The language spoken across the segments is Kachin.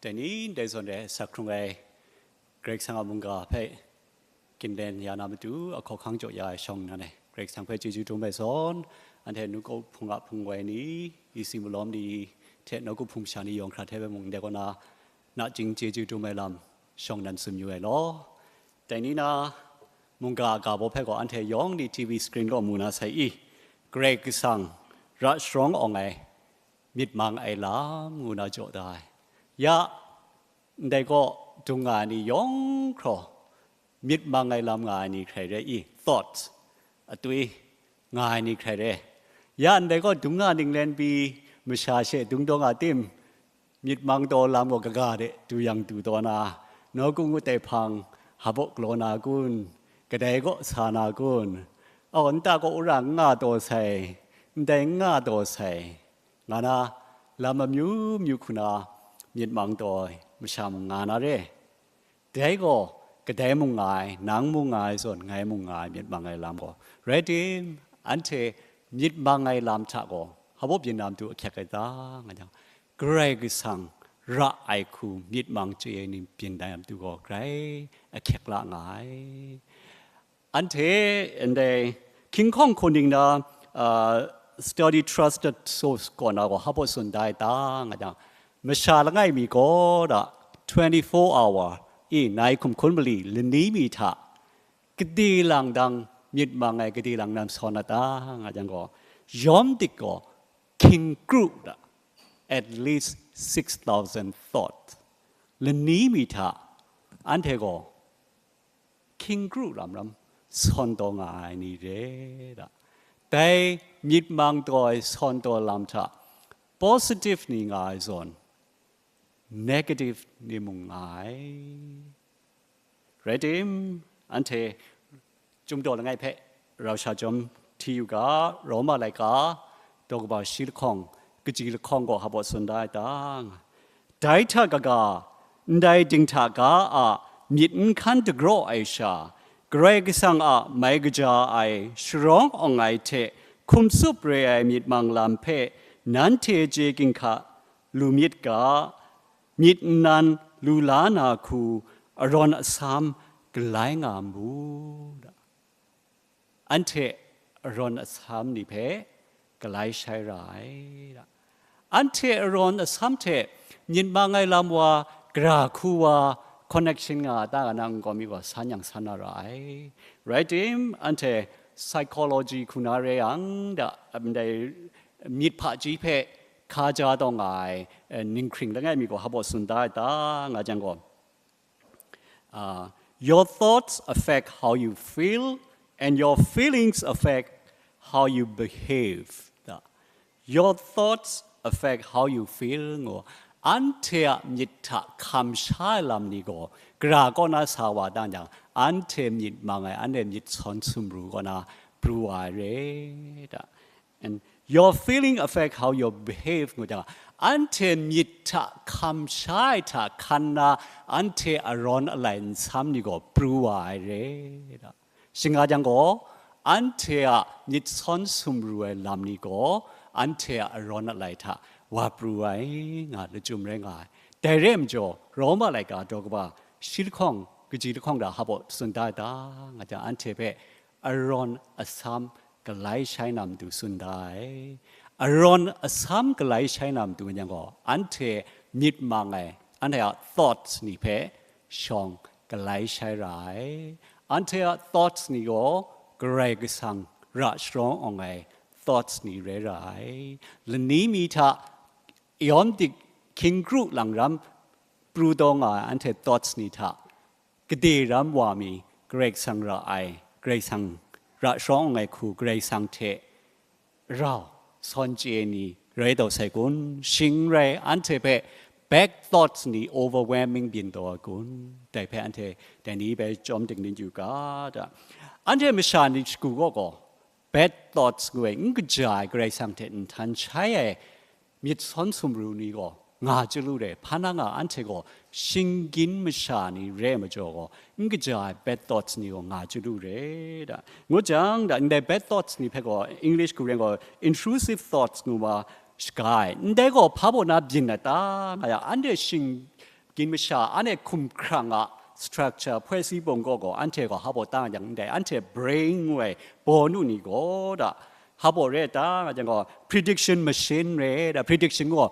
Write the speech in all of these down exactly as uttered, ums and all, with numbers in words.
Dai ni ndai zawn re sa hkrung ai Karai Kasang a mungga hpe ginlen ya na matu, a hkawhkang jaw ya ai shawng nnan e, Karai Kasang hpe chyeju dum ai zawn, anhte nawku hpung a hpung wai ni, isi malawm ni hte nawku hpung sha ni yawng hkra hte hpe mung ndai kaw na, nachying chyeju dum ai lam shawng nnan tsun yu ai law. Dai ni na, mungga a ga baw hpe gaw anhte yawng ni T V screen kaw mu na sai i, Karai Kasang ra sharawng awng ai myit mang ai lam ngu na jaw da ai. Ya, ndai kaw dung nga ai ni yawng hkraw, myit mang ai lam nga ai ni hkrai re i, thought, atwi, nga ai ni hkrai re. Ya, ndai kaw dung nga ninglen pyi, masha she dung taw nga tim, myit mang taw lam gaw kaga de du yang du taw na, nawku ngut ai hpang, hpaw galaw na kun, kadai kaw sa na kun, aw, nta kaw wora n nga taw sai, ndai n nga taw sai, nga na, lam amyu myu hku na myit mang taw ai masha mung nga na re. Dai gaw, kadai mung nga ai, nang mung nga ai zawn, ngai mung nga ai myit mang ai lam gaw, rai tim, anhte myit mang ai lam hta gaw, hpaw byin na matu ahkyek ai ta, nga jang, Karai Kasang ra ai hku myit mang chye ai ni byin na matu gaw, grai ahkyek la nga ai. Anhte ndai hkying hkawng hku ning na, uh, study trusted source kaw na gaw hpaw tsun da ai ta, nga jang, masha langai mi gaw da, twenty-four hour, i, nai hkum hkun mali lani mi hta, kade lang dang myit mang ai kade lang nan sawn na ta, nga jang gaw, yawm dik gaw, hkying kru da, at least six thousand thought. Lani mi hta, anhte gaw, hkying kru lam ram sawn taw nga ai ni re da. Dai myit mang taw ai sawn taw lam hta, positive ni nga ai zawn, negative ni mung nga ai. Rai tim, anhte Chyum daw langai hpe rau sha chyawm hti yu ga, Roma laika, daw kaba shi lahkawng, kaji lahkawng gaw hpaw tsun da ai ta? Dai hta kaga, ndai dinghta ga a myit n hkan dagraw ai sha, Karai Kasang a mai kaja ai sharawng awng ai hte hkum tsup re ai myit mang lam hpe nanhte chye ginhka lu myit ga, myit nnan lu la na hku arawn asam galai nga mu da. Anhte arawn asam ni hpe galai shai ra ai da. Anhte arawn asam hte myit mang ai lam wa, gara hku wa, connection nga a ta, nga na nkau mi gaw san yang san na ra ai. Rai tim, anhte psychology hku na re yang da, ndai myit hpaji hpe hkaja taw nga ai, eh, ninghkring langai mi gaw hpaw tsun da ai ta, nga jang gaw, uh, your thoughts affect how you feel, and your feelings affect how you behave. Da. Your thoughts affect how you feel ngu. Anhte a myit hta hkam sha ai lam ni gaw, gara kaw na sa wa dan jang, anhte myit mang ai, anhte myit sawn sumru kaw na pru wa ai re da. And your feeling affect how you behave ngu jang, anhte myit hta hkam sha ai hta hkan na, anhte arawn alai nsam ni gaw pru wa ai re da. Shing nga jang gaw, anhte a myit sawn sumru ai lam ni gaw, anhte a arawn alai hta wa pru ai nga lachyum rai nga ai. Dai re ai majaw, Roma laika daw kaba shi lahkawng, kaji lahkawng da hpaw tsun da ai ta, nga jang, anhte hpe arawn asam galai shai na matu tsun da ai. Arawn asam galai shai na matu nga jang gaw, anhte myit mang ai, anhte a thoughts ni hpe shawng galai shai ra ai. Anhte a thoughts ni gaw Karai Kasang ra sharawng awng ai thoughts ni rai ra ai. Lani mi hta yawm dik hkying kru lang ram pru taw nga ai anhte thoughts ni hta, kade ram wa mi, Karai Kasang ra ai, Karai Kasang ra sharawng awng ai hku, Karai Kasang hte rau sawn chye ni rai taw sai kun? Shing rai, anhte hpe bad thoughts ni overwhelming byin taw ai kun? Dai hpe anhte dai ni bai chyawm dingning yu ga da. Anhte masha ni shagu gaw gaw, bad thoughts ngu ai n kaja ai Karai Kasang hte nhtan shai ai myit sawn sumru ni gaw nga chyalu re, hpa na nga anhte gaw shinggyim masha ni re ai majaw gaw, n kaja ai bad thoughts ni gaw nga chyalu re da. Ngut jang, da, ndai bad thoughts ni hpe gaw English hku ren gaw intrusive thoughts ngu ma shaga ai. Ndai gaw hpa baw na byin na ta? Nga yang, anhte shing, Gin masha, anhte hkum hkrang a structure, ဖွဲ့စည်းပုံ gaw gaw, anhte gaw hpa baw ta nga jang ndai, anhte brain ngu ai bawnu ni gaw da, hpa baw re ta nga jang gaw, prediction machine re da, prediction gaw,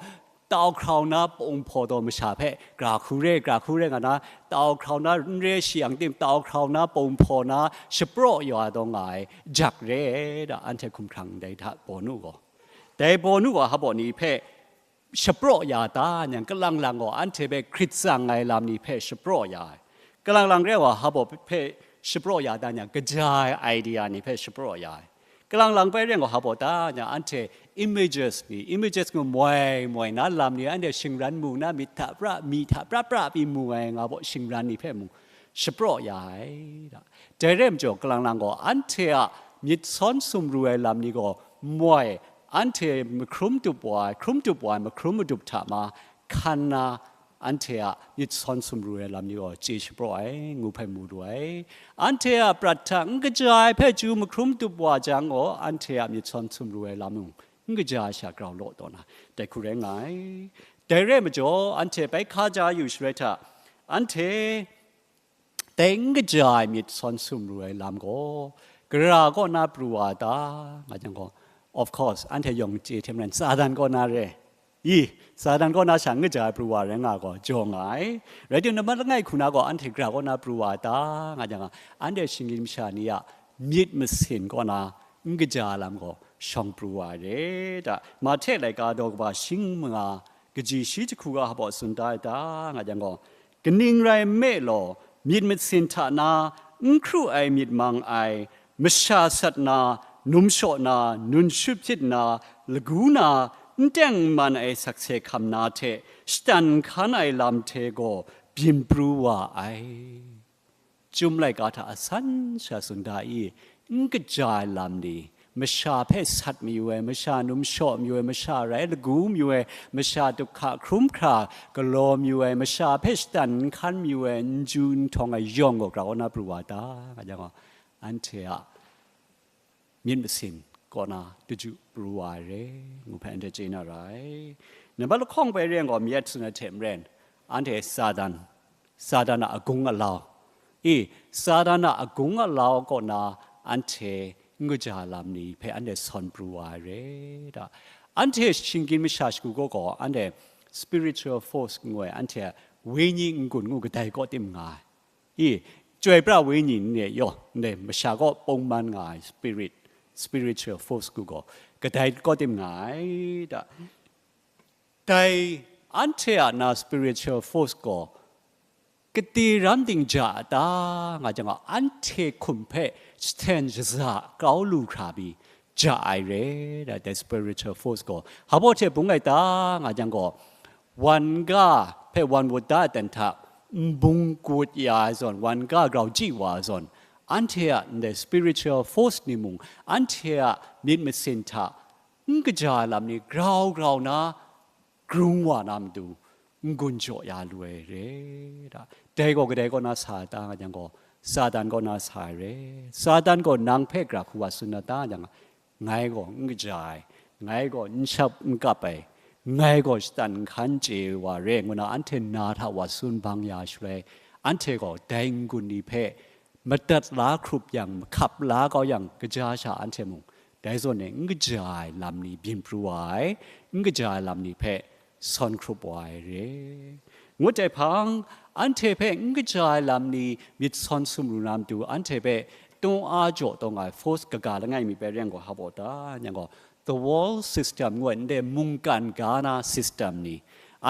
tau hkrau na pawng hpaw taw masha hpe, gra hku re, gra hku re nga na, tau hkrau na n re shi yang tim, tau hkrau na pawng hpaw na shapraw ya taw nga ai jak re da, anhte hkum hkrang ndai hta bawnu gaw. Dai bawnu gaw hpa baw ni hpe, shapraw ya ta nyang, kalang lang gaw anhte hpe hkrit tsang ai lam ni hpe shapraw ya ai. Kalang lang re wa hpa baw hpe shapraw ya ta nyang, kaja ai idea ni hpe shapraw ya ai. Kalang lang bai reng gaw hpa baw ta nyang, anhte images ni, images ngu moi moi na lam ni, anhte shingran mu na, myit hta pra, myi hta pra pra pyi mu ai nga baw shingran ni hpe mung shapraw ya ai da. Dai rai majaw, kalang lang gaw anhte a myit sawn sumru ai lam ni gaw moi, anhte mahkrum dup wa ai, hkrum dup wa ai mahkrum madup hta ma hkan na, anhte a myit sawn sumru ai lam ni gaw chye shapraw ai, ngu hpe mu lu ai. Anhte a prat hta n kaja ai hpe chyu mahkrum dup wa jang gaw, anhte a myit sawn sumru ai lam mung n kaja ai sha grau law taw na, dai hku rai nga ai. Dai rai majaw, anhte bai hkaja yu sharai hta, anhte dai n kaja ai myit sawn sumru ai lam gaw, gara kaw na pru wa ta nga jang gaw, of course, anhte yawng chye hte maren, Satan kaw na re. I, Satan kaw na sha n kaja ai pru wa rai nga gaw, jaw nga ai. Rai timung, nambat langai hku na gaw, anhte gara kaw na pru wa ta nga jang, anhte shinggyim masha ni a myit masin kaw na n kaja ai lam gaw, shawng pru wa ai re da. Mahte laika daw kaba shi manga, kaji shi jahku ga hpa baw tsun da ai ta nga jang gaw, kaning rai nme law, myit masin hta na n hkru ai myit mang ai, masha sat na, numshaw na, nun shut hpyit na, lagu na, n teng n man ai sakse hkam na hte shatan n hkan ai lam hte gaw byin pru wa ai. Chyum laika hta a san sha tsun da i, n kaja ai lam ni, masha hpe sat mayu ai, masha numshaw mayu ai, masha rai lagu mayu ai, masha duhka hkrum hkra galaw mayu ai, masha hpe shatan n hkan mayu ai, n ju n htawng ai yawng gaw gara kaw na pru wa ta nga jang gaw, anhte a myit masin kaw na daju pru wa ai re, ngu hpe anhte chye na ra ai. Nambat lahkawng bai re yang gaw, myit tsun ai hte maren, anhte Satan, Satan a agung alau, i, Satan a agung alau kaw na anhte n kaja lam ni hpe anhte sawn pru wa ai re da. Anhte shinggyim masha shagu gaw gaw, anhte spiritual force ngu ai, anhte a wenyi n-gun ngu kadai kaw tim nga ai. I, chyoi pra wenyi n-, ne yaw, ndai masha kaw pawng man nga ai spirit, spiritual force ngu gaw, kadai kaw tim nga ai da. Dai anhte a na spiritual force gaw, kati ram ting ja a ta nga jang gaw, anhte hkum hpe jahten shaza kau lu hkra pyi ja ai re, da, dai spiritual force gaw. Hpa baw hte bung ai ta nga jang gaw, wan ga hpe wan wut da ai dan hta, n bung kut ya ai zawn, wan ga grau chyi wa ai zawn, anhte a ndai spiritual force ni mung, anhte a myit masin hta n kaja ai lam ni grau grau na, grung wa na matu, n-gun jaw ya lu ai re, da. Dai gaw kadai kaw na sa ai ta nga jang gaw, Satan kaw na sa ai re. Satan gaw nang hpe gara hku wa tsun na ta nga jang, ngai gaw n kaja ai, ngai gaw n shap n kap ai, ngai gaw shatan n hkan chye wa re, ngu na anhte na hta wa tsun bang ya shaloi, anhte gaw dai n-gun ni hpe madat la hkrup yang, mahkap la kau yang, kaja sha anhte mung dai zawn e n kaja ai lam ni byin pru wa ai, n kaja ai lam ni hpe sawn hkrup wa ai re. Ngut ai hpang, anhte hpe n kaja ai lam ni myit sawn sumru na matu, anhte hpe taw a jaw taw nga ai force kaga langai mi bai reng gaw, hpa baw ta, yang gaw, the world system ngu ai, ndai mungkan ga na system ni,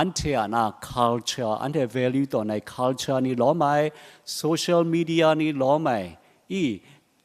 anhte a na culture, anhte value tawn ai culture ni lawm ai, social media ni lawm ai, i,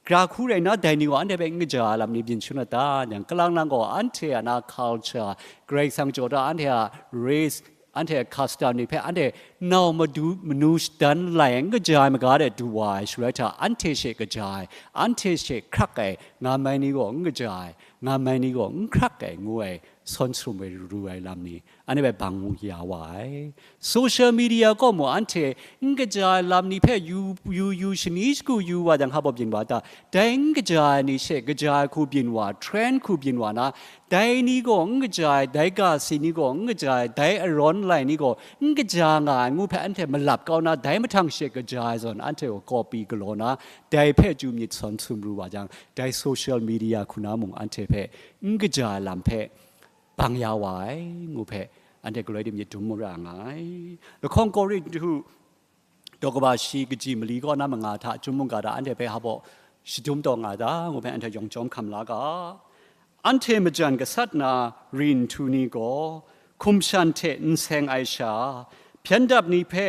gara hku rai nna, dai ni gaw anhte hpe n kaja ai lam ni byin shangun na ta? Yang, kalang lang gaw, anhte a na culture, Karai Kasang jaw da, anhte a race, anhte a custom ni hpe anhte nau madu, manu shadan lai ai, n kaja ai maga de du wa ai, shaloi hta anhte she kaja ai, anhte she hkrak ai, ngan mai ni gaw n kaja ai, ngan mai ni gaw n hkrak ai, ngu ai sawn sum ai ru ai lam ni, anhte hpe bang ya wa ai. Social media kaw mung anhte n kaja ai lam ni hpe yu, yu, yu, shani shagu yu wa jang, hpa baw byin wa ta, dai n kaja ai ni she kaja ai hku byin wa, trend hku byin wa na, dai ni gaw n kaja ai, dai ga si ni gaw n kaja ai, dai arawn lai ni gaw n kaja nga ai ngu hpe anhte malap kau na, dai mahtang she kaja ai zawn anhte gaw copy galaw na, dai hpe chyu myit sawn sum ru wa jang, dai social media hku na mung anhte hpe n kaja ai lam hpe bang ya wa ai ngu hpe, anhte galoi dim myit dum mara nga ai. Lahkawng Korinhtu daw kaba shi kaji mali kaw na manga hta, chyum mungga hta anhte hpe hpa baw shadum taw nga ta ngu hpe, anhte yawng chyawm hkam la ga. Anhte majan gasat na ri nhtu ni gaw, hkum shan hte n seng ai sha, hpyen dap ni hpe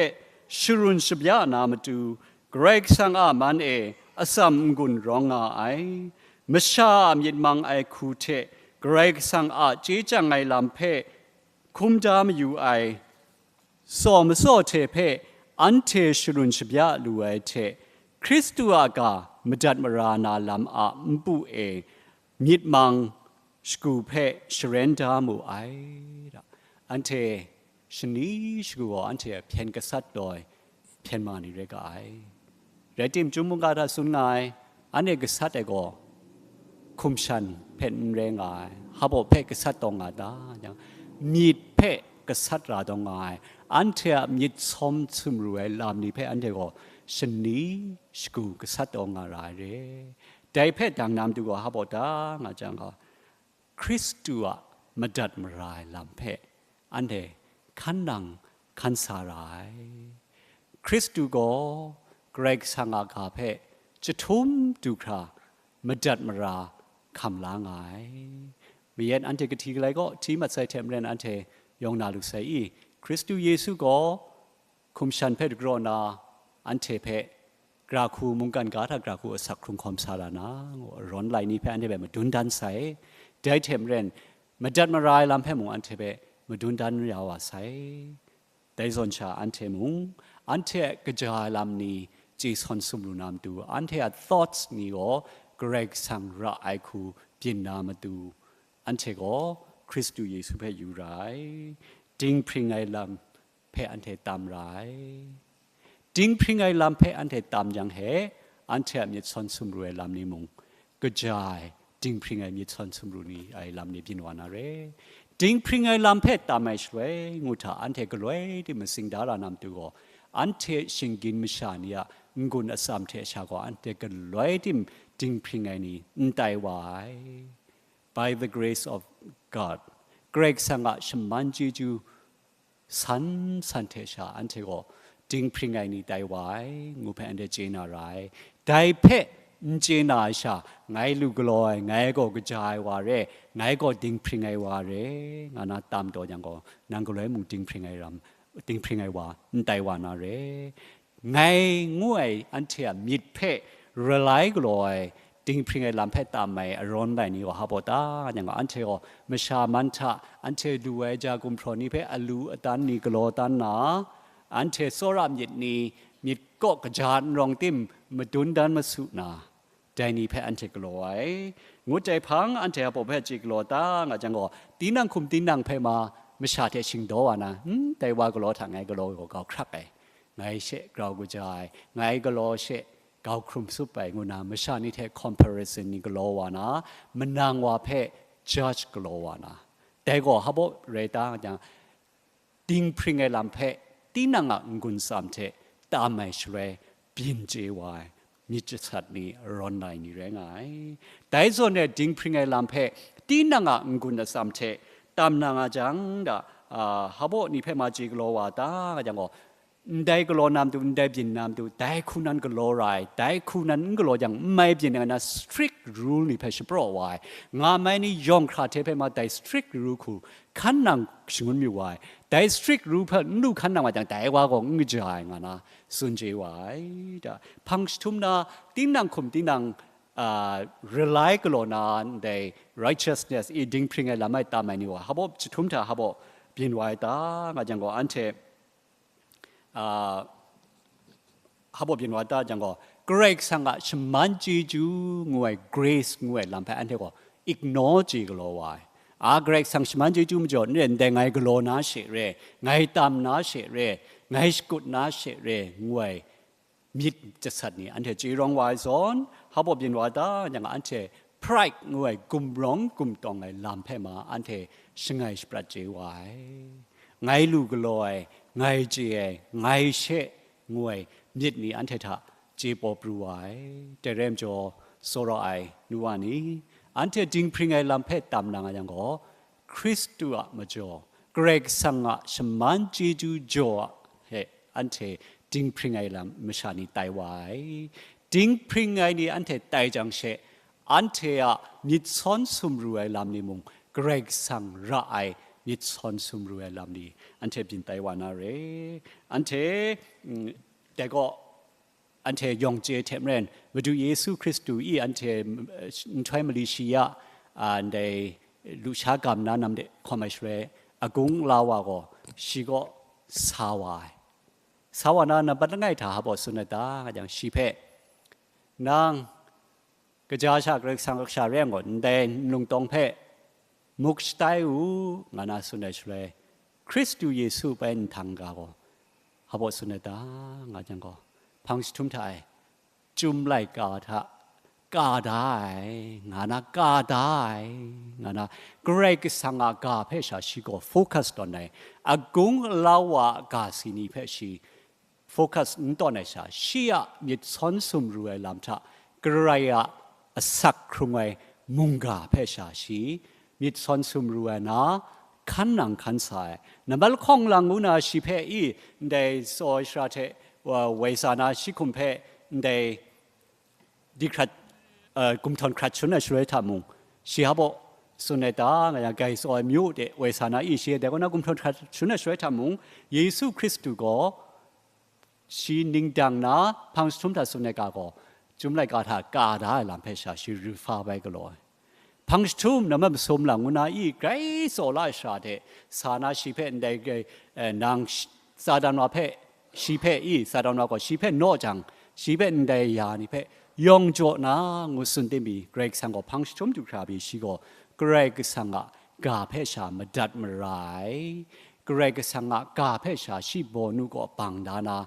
sharun shabya na matu, Karai Kasang a man e atsam n-gun rawng nga ai. Masha a myit mang ai hku hte Karai Kasang a chye chyang ai lam hpe hkum da mayu ai, tsaw matsaw hte hpe anhte sharun shabya lu ai hte, Hkristu a ga madat mara na lam a npu e myit mang shagu hpe sharen da mu ai. Anhte shani shagu gaw anhte a hpyen gasat taw ai hpyen ma ni rai ga ai. Rai tim, chyum mungga hta tsun nga ai, anhte gasat ai gaw hkum shan hpe n rai nga ai, hpa baw hpe gasat taw nga ta, myit hpe gasat ra taw nga ai, anhte a myit sawn sum ru ai lam ni hpe anhte gaw shani shagu gasat taw nga ra ai re. Dai hpe dang na matu gaw hpa baw ta nga jang gaw, Hkristu a madat mara ai lam hpe anhte hkan nang hkan sa ra ai. Hkristu gaw Karai Kasang a ga hpe chyahtum du hkra madat mara hkam la nga ai. Mayat anhte kahti galai kaw hti mat sai hte maren anhte yawng na lu sai i? Hkristu Yesu gaw hkum shan hpe dagraw na, anhte hpe gra hku, mungkan ga hta gra hku asak hkrung hkawm sa la na, ngu, arawn lai ni hpe anhte hpe madun dan sai. Dai hte maren, madat mara ai lam hpe mung anhte hpe madun dan ya wa sai. Dai zawn sha anhte mung, anhte a kaja ai lam ni chye sawn sum lu na matu, anhte a thoughts ni gaw Karai Kasang ra ai hku byin na matu, anhte gaw Hkristu Yesu hpe yu ra ai. Dinghpring ai lam hpe anhte tam ra ai. Dinghpring ai lam hpe anhte tam yang he, anhte a myit sawn sum ru ai lam ni mung, kaja ai dinghpring ai myit sawn sum ru ni ai lam ni byin wa na re. Dinghpring ai lam hpe tam ai shaloi ngu hta, anhte galoi tim matsing da ra na matu gaw, anhte shinggyim masha ni a n-gun atsam hte sha gaw, anhte galoi tim dinghpring ai ni n tai wa ai. By the grace of God, Karai Kasang a shaman chyeju san san hte sha anhte gaw dinghpring ai ni tai wa ai, ngu hpe anhte chye na ra ai. Dai hpe n chye na ai sha, ngai lu galaw ai, ngai gaw kaja ai wa re, ngai gaw dinghpring ai wa re, nga na tam taw yang gaw, nang galoi mung dinghpring ai ram, dinghpring ai wa n tai wa na re. Ngai ngu ai anhte a myit hpe ralai galaw ai dinghpring ai lam hpe tam ai arawn lai ni gaw hpa baw ta, nga yang gaw, anhte gaw masha man hta, anhte lu ai ja gumhpraw ni hpe alu adan ni galaw dan na, anhte tsawra myit ni myit kaw kaja n rawng tim, madun dan masu na, dai ni hpe anhte galaw ai. Ngut ai hpang, anhte hpa baw hpe chye galaw ta, nga jang gaw, tinang hkum tinang hpe ma masha hte shingdaw wa na, hmm, dai wa galaw hta ngai galaw gaw gau hkrak ai, ngai she grau kaja ai, ngai galaw she gau hkrum sup ai, ngu na masha ni hte comparison ni galaw wa na, manang wa hpe judge galaw wa na, dai gaw hpa baw rai ta, nga jang, dinghpring ai lam hpe tinang a n-gun tsam hte tam ai shaloi byin chye wa ai myit jasat ni arawn lai ni rai nga ai. Dai zawn e dinghpring ai lam hpe tinang a n-gun atsam hte tam na nga jang da, a, hpa baw ni hpe ma chye galaw wa ta, nga jang gaw, ndai galaw na matu, ndai byin na matu, dai hku nan galaw ra ai, dai hku nan n galaw jang, n mai byin ai na strict rule ni hpe shapraw wa ai, nga mai ni yawng hkra hte hpe ma dai strict rule hku hkan nang shangun mayu wa ai, dai strict rule hpe n lu hkan nang wa jang, dai wa gaw n kaja ai, nga na tsun chye wa ai. Da, hpang jahtum na, tinang hkum tinang, a, ralai galaw na ndai righteousness i dinghpring ai lam ai tam ai ni gaw, hpa baw jahtum hta hpa baw byin wa ai ta, nga jang gaw, anhte, a, hpa baw byin wa ta jang gaw, Karai Kasang a shaman chyeju ngu ai, grace ngu ai lam hpe anhte gaw ignore chye galaw wa ai. A, Karai Kasang shaman chyeju majaw n rai, ndai ngai galaw na she re, ngai tam na she re, ngai shakut na she re, ngu ai myit jasat ni anhte chye rawng wa ai zawn, hpa baw byin wa ta, yang anhte pride ngu ai gumrawng gumtawng ai lam hpe ma anhte shangai shaprat chye wa ai. Ngai lu galaw ai, ngai chye ai, ngai she ngu ai myit ni anhte hta chye paw pru wa ai. Dai rai majaw, tsawra ai nu wa ni, anhte dinghpring ai lam hpe tam na nga yang gaw, Hkristu a majaw, Karai Kasang a shaman chyeju jaw a he anhte dinghpring ai lam masha ni tai wa ai. Dinghpring ai ni anhte tai jang she, anhte a myit sawn sumru ai lam ni mung, Karai Kasang ra ai myit sawn sumru ai lam ni anhte byin tai wa na re. Anhte, mm, dai gaw, anhte yawng chye hte maren, Madu Yesu Hkristu i anhte, eh, nhtoi mali shi ya, a, ndai lusha gam na nam de hkawm ai shaloi, agung la wa gaw, shi gaw sa wa ai. Sa wa na, nambat langai hta hpa baw tsun ai ta, nga jang, shi hpe, "Nang kaja sha Karai Kasang kasha re ai gaw, ndai nlung tawng hpe muk shatai u," nga na tsun ai shaloi, Hkristu Yesu bai nhtang ga gaw, hpa baw tsun ai ta, nga jang gaw, hpang jahtum hta e, Chyum laika hta ka da ai, nga na, ka da ai, nga na, Karai Kasang a ga hpe sha shi gaw focus tawn ai, agung alau wa a ga si ni hpe shi focus n tawn ai sha, shi a myit sawn sumru ai lam hta Karai a asak hkrung ai mungga hpe sha shi myit sawn sumru ai na, hkan nang hkan sa ai. Nambat lahkawng lang ngu na shi hpe i, ndai tsaw ai sara hte, wa, woi sa na shi hkum hpe, ndai di hkrat, uh, gumhtawn hkrat shangun ai shaloi hta mung, shi hpa baw tsun ai ta, nga yang, gai tsaw ai myu de woi sa na i, shi dai kaw na gumhtawn hkrat shangun ai shaloi hta mung, Yesu Hkristu gaw shi ning dang na hpang jahtum hta tsun ai ga gaw, Chyum laika hta ka da ai lam hpe sha shi refer bai galaw ai. Hpang jahtum nambat masum lang ngu na i, grai tsaw la ai sara hte sa na shi hpe ndai, eh, nang sh-, Satan wa hpe, shi hpe i, Satan wa gaw shi hpe naw jang, shi hpe ndai ya ni hpe yawng jaw na ngu tsun tim pyi, Karai Kasang gaw hpang jahtum du hkra pyi, shi gaw Karai Kasang a ga hpe sha madat mara ai, Karai Kasang a ga hpe sha shi bawnu gaw bang da na,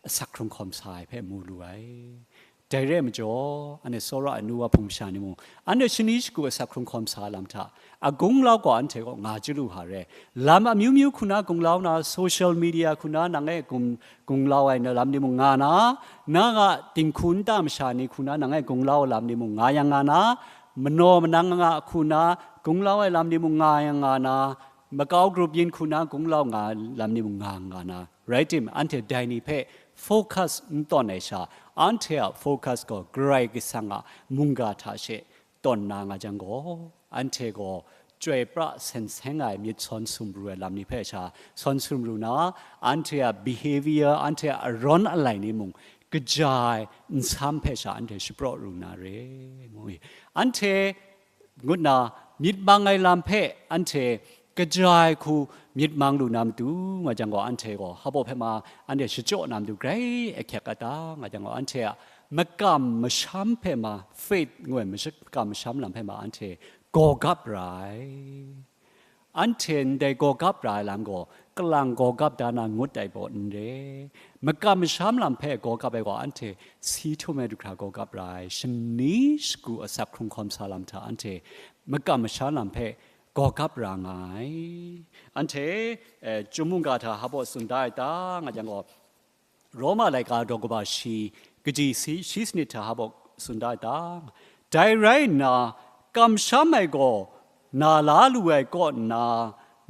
asak hkrung hkawm sa ai hpe mu lu ai. Dai rai majaw, anhte tsawra ai nu wa hpung masha ni mung, anhte shani shagu asak hkrung hkawm sa ai lam hta, a gunglau gaw anhte kaw nga chyalu hka re. Lam amyu myu hku na gunglau na, social media hku na nang e gung-, gunglau ai na lam ni mung nga na, nang a dinghku nta masha ni hku na nang e gunglau ai lam ni mung nga yang nga na, manaw manang nga hku na gunglau ai lam ni mung nga yang nga na, makau grup yin hku na gunglau nga ai lam ni mung nga nga na, rai tim, anhte dai ni hpe focus n tawn ai sha, anhte a focus gaw Karai Kasang a mungga hta she tawn na nga jang gaw, anhte gaw chyoi pra sen seng ai myit sawn sumru ai lam ni hpe sha sawn sumru na, anhte a behavior, anhte a arawn alai ni mung kaja ai nsam hpe sha anhte shapraw ru na re, ngu i. Anhte ngut na myit mang ai lam hpe anhte kaja ai hku myit mang lu na matu nga jang gaw, anhte gaw hpa baw hpe ma anhte shachyaw na matu grai ahkyak a ta nga jang gaw, anhte a makam masham hpe ma, faith ngu ai masha-, makam masham lam hpe ma anhte gawgap ra ai. Anhte ndai gawgap ra ai lam gaw, kalang gawgap da na ngut ai gaw n re. Makam masham lam hpe gawgap ai gaw, anhte si htum ai du hkra gawgap ra ai, shani shagu asak hkrung hkawm sa lam hta anhte makam masham lam hpe gawgap ra nga ai. Anhte, eh, Chyum mungga hta hpa baw tsun da ai ta nga jang gaw, Roma laika daw kaba shi, kaji si, shi sanit hta hpa baw tsun da ai ta? Dai rai nna, kamsham ai gaw na la lu ai kaw nna,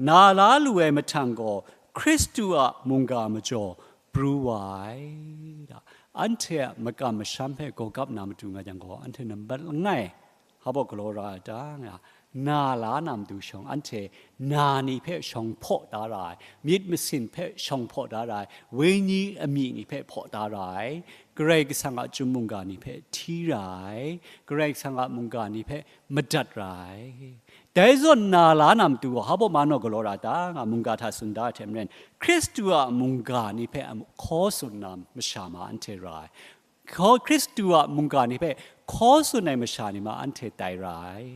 na la lu ai mahtang gaw Hkristu a mungga majaw pru wa ai. Da, anhte a makam masham hpe gawgap na matu nga jang gaw, anhte nambat langai hpa baw galaw ra ai ta nga, na la na matu shawng, anhte na ni hpe shawng hpaw da ra ai, myit masin hpe shawng hpaw da ra ai, wenyi amying ni hpe hpaw da ra ai, Karai Kasang a Chyum mungga ni hpe hti ra ai, Karai Kasang a mungga ni hpe madat ra ai. Dai zawn na la na matu gaw hpa baw ma naw galaw ra ta nga, mungga hta tsun da ai hte maren, Hkristu a mungga ni hpe hkaw tsun na masha ma anhte ra ai. Hkaw-, Hkristu a mungga ni hpe hkaw tsun ai masha ni ma anhte tai ra ai.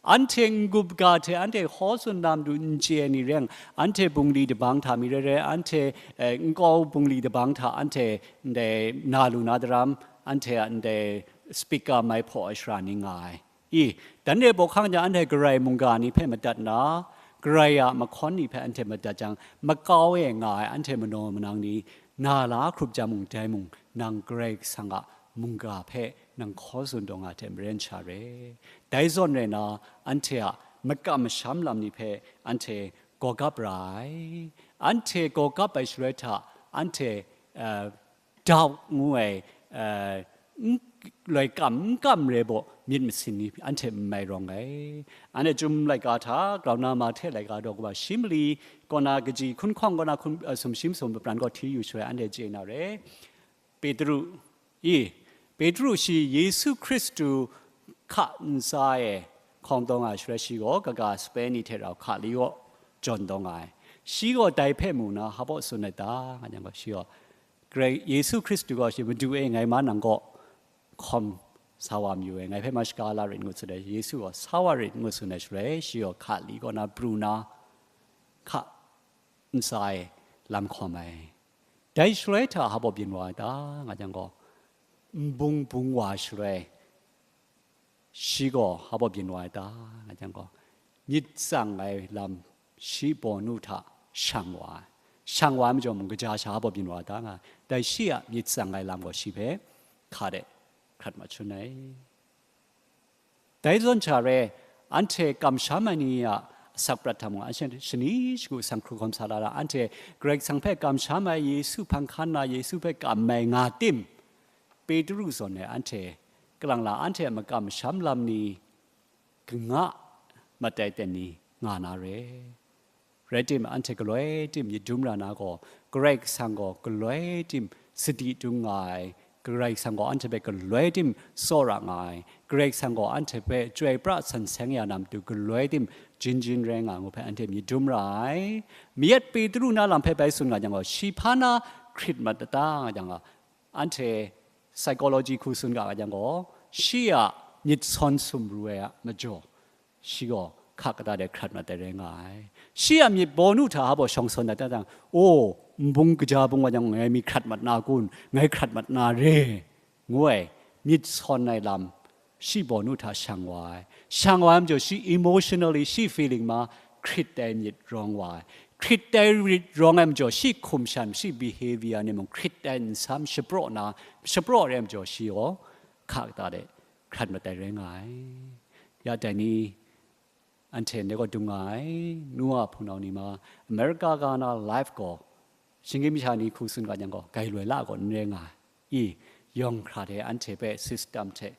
Anhte n-gup ga hte anhte hkaw tsun na matu n chye ai ni rai yang, anhte bungli dabang hta mi rai rai, anhte, eh, nkau bungli dabang hta anhte ndai na lu na daram, anhte a ndai speaker mai hpaw ai shara ni nga ai. I, dan re bawhkang jang anhte Karai mungga ni hpe madat nna, Karai a mahkawn ni hpe anhte madat jang, makau e nga ai anhte manaw manang ni, na la hkrup jang mung, dai mung, nang Karai Kasang a mungga hpe nang hkaw tsun taw nga hte maren sha re. Dai zawn rai nna, anhte a makam masham lam ni hpe anhte gawgap ra ai. Anhte gawgap ai shaloi hta, anhte, uh, doubt ngu ai, uh, n-, loi kam n kam re baw myit masin ni anhte n mai rawng ai. Anhte Chyum laika hta, grau na Mahte laika daw kaba shi mali, kaw na kaji hkun hkawng kaw na hkun, uh, sumshi masum lapran gaw hti yu shaloi anhte chye na re. Petru, i, Petru shi Yesu Hkristu hka ntsa e hkawng taw nga ai shaloi shi gaw kaga sape ni hte rau hka li gaw jawn taw nga ai. Shi gaw dai hpe mu na hpa baw tsun ai ta, nga jang gaw shi gaw, Karai Yesu Hkristu gaw shi Madu e ngai ma nang kaw hkawm sa wa mayu ai, ngai hpe ma shaga la rit ngut tsun ai, Yesu gaw sa wa rit ngut tsun ai shaloi, shi gaw hka li kaw na pru na, hka ntsa e lam hkawm ai. Dai shaloi hta hpa baw byin wa ai ta, nga jang gaw, nbung bung wa shaloi, shi gaw hpa baw byin wa ai ta, nga jang gaw, myit tsang ai lam shi bawnu hta shang wa ai. Shang wa ai majaw mung kaja sha hpa baw byin wa ai ta, nga, dai shi a myit tsang ai lam gaw shi hpe hka de hkrat mat shangun ai. Dai zawn sha re, anhte kamsham ai ni a asak prat hta mung, anhte shani shagu sang hkru hkawm sa la ra, anhte Karai Kasang hpe kamsham ai, Yesu hpang hkan na, Yesu hpe kam ai nga tim, Petru zawn e anhte kalang la, anhte a makam masham lam ni kanga mat ai ten ni nga na re. Rai tim, anhte galoi tim myit dum ra na gaw, Karai Kasang gaw galoi tim sadi dung nga ai, Karai Kasang gaw anhte hpe galoi tim tsawra nga ai, Karai Kasang gaw anhte hpe chyoi pra san seng ya na matu galoi tim jin jin rai nga ai ngu hpe anhte myit dum ra ai. Mayat Petru na lam hpe bai tsun nga jang gaw, shi hpa na hkrit mat ta, nga jang gaw, anhte psychology hku tsun ga nga jang gaw, shi a myit sawn sumru ai a majaw, shi gaw hka kata de hkrat mat ai rai nga ai. Shi a myit bawnu hta hpa baw shawng sawn dat jang, "O, nbung kaja bung wa jang ngai mi hkrat mat na kun, ngai hkrat mat na re," ngu ai myit sawn ai lam, shi bawnu hta shang wa ai. Shang wa ai majaw, shi emotionally, shi feeling ma hkrit ai myit rawng wa ai. Hkrit ai myit rawng ai majaw, shi hkum shan, shi behavior ni mung hkrit ai nsam shapraw na, shapraw re ai majaw, shi gaw hka kata de hkrat mat ai rai nga ai. Ya dai ni, anhte ndai gaw dung nga ai, nu a hpunau ni ma, America ga na life gaw, shinggyim masha ni hku tsun ga jang gaw, gai loi la gaw n rai nga ai. I, yawng hkra hte anhte hpe system hte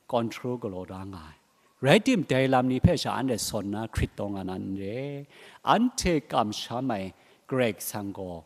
control galaw da nga ai. Rai tim, dai lam ni hpe sha anhte sawn na hkrit taw nga na n re. Anhte kamsham ai Karai Kasang gaw,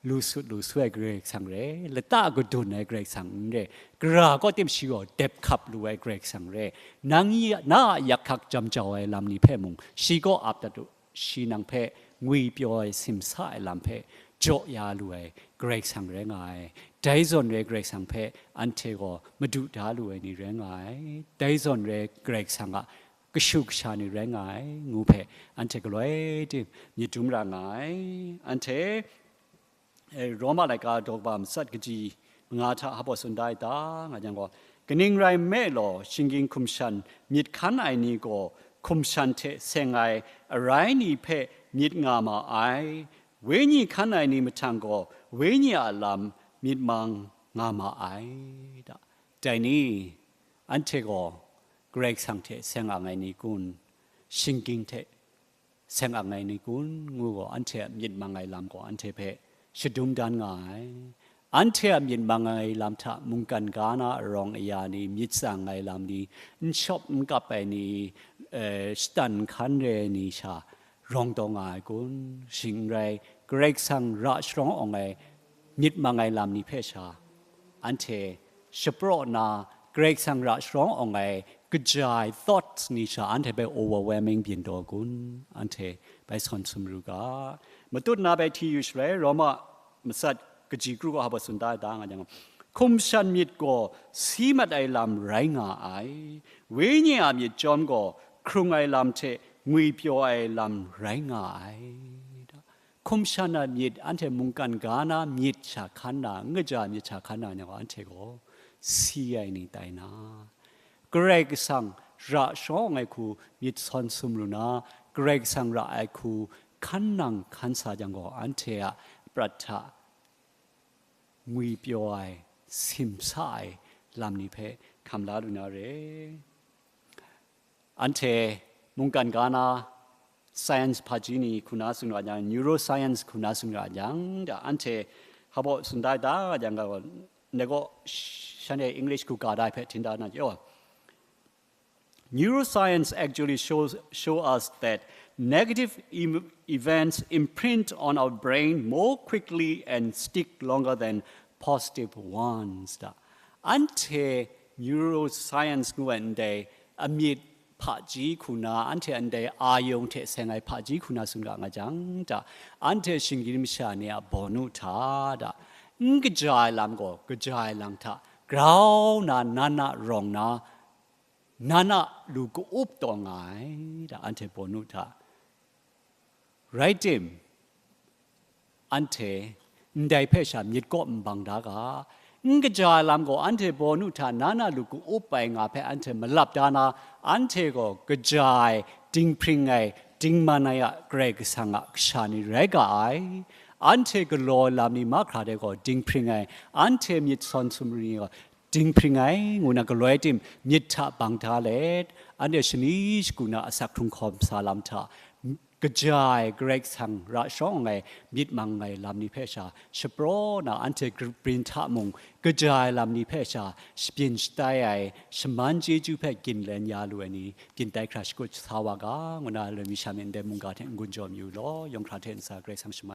lu sut lu su ai Karai Kasang re, lata kadun ai Karai Kasang n re, gara kaw tim shi gaw dep hkap lu ai Karai Kasang re, nang ya, na a yak hkak jam jau ai lam ni hpe mung shi kaw ap dat u, shi nang hpe ngwi pyaw ai simsa ai lam hpe jaw ya lu ai Karai Kasang rai nga ai. Dai zawn re Karai Kasang hpe anhte gaw madu da lu ai ni rai nga ai. Dai zawn re Karai Kasang a kashu kasha ni rai nga ai, ngu hpe anhte galoi tim myit dum ra nga ai. Anhte, e, Roma laika daw kaba matsat kaji manga hta hpa baw tsun da ai ta, nga jang gaw, kaning rai nme law, shinggyim hkum shan myit hkan ai ni gaw, hkum shan hte seng ai arai ni hpe myit nga ma ai, wenyi hkan ai ni mahtang gaw, wenyi a lam myit mang nga ma ai ta. Dai ni, anhte gaw Karai Kasang hte seng ang ai ni kun, shinggyim hte seng ang ai ni kun, ngu gaw, anhte a myit mang ai lam gaw anhte hpe shadum dan nga ai. Anhte a myit mang ai lam hta mungkan ga na arawng aya ni, myit tsang ai lam ni, n shawp n kap ai ni, eh, shatan hkan re ai ni sha rawng taw nga ai kun? Shing n rai, Karai Kasang ra sharawng awng ai myit mang ai lam ni hpe sha anhte shapraw na, Karai Kasang ra sharawng awng ai kaja ai thoughts ni sha anhte hpe overwhelming byin taw kun? Anhte bai sawn sumru ga. Matut na bai hti yu shaloi, Roma matsat kaji kru gaw hpa baw tsun da ai ta, nga jang, hkum shan myit gaw si mat ai lam rai nga ai, wenyi a myit chyawm gaw hkrung ai lam hte ngwipyaw ai lam rai nga ai. Hkum shan ai myit, anhte mungkan ga na myit sha hkan na, n kaja myit sha hkan na ni gaw, anhte gaw si ai ni tai na, Karai Kasang ra shawng ai hku myit sawn sumru na, Karai Kasang ra ai hku hkan nang hkan sa jang gaw, anhte a prat hta ngwipyaw ai, simsa ai lam ni hpe hkam la lu na re. Anhte mungkan ga na science hpaji ni hku na tsun ra jang, neuroscience hku na tsun ra jang, da anhte hpaw tsun da da jang ga, ndai gaw shanhte English hku ga da ai hpe htin da na jaw. Neuroscience actually shows show us that negative em- events imprint on our brain more quickly and stick longer than positive ones. Da. Anhte neuroscience ngu ai ndai amyit hpaji hku na, anhte ndai ayung hte seng ai hpaji hku na tsun ga nga jang, da, anhte shinggyim masha ni a bawnu hta, da, n kaja ai lam gaw kaja ai lam hta grau na, nan na rawng na, nan a lu ka-up taw nga ai, da, anhte bawnu hta. Rai tim, anhte ndai hpe sha myit kaw n bang da ga, n kaja ai lam gaw anhte bawnu hta nan a lu ka-up ai nga hpe anhte malap da na, anhte gaw kaja ai, dinghpring ai, dingman ai a Karai Kasang a kasha ni rai ga ai. Anhte galaw ai lam ni mahkra de gaw dinghpring ai, anhte myit sawn sumru ni gaw dinghpring ai, ngu na galoi tim myit hta bang da let, anhte shani shagu na asak hkrung hkawm sa lam hta, kaja ai Karai Kasang ra shawng ai myit mang ai lam ni hpe sha shapraw na, anhte grip brin hta mung kaja ai lam ni hpe sha shabyin shatai ai, shaman chyeju hpe ginlen ya lu ai ni, byin tai hkra shakut sa wa ga, ngu na loi mi sha myit ndai mungga hte n-gun jaw mayu law, yawng hkra hte ntsa Karai Kasang shaman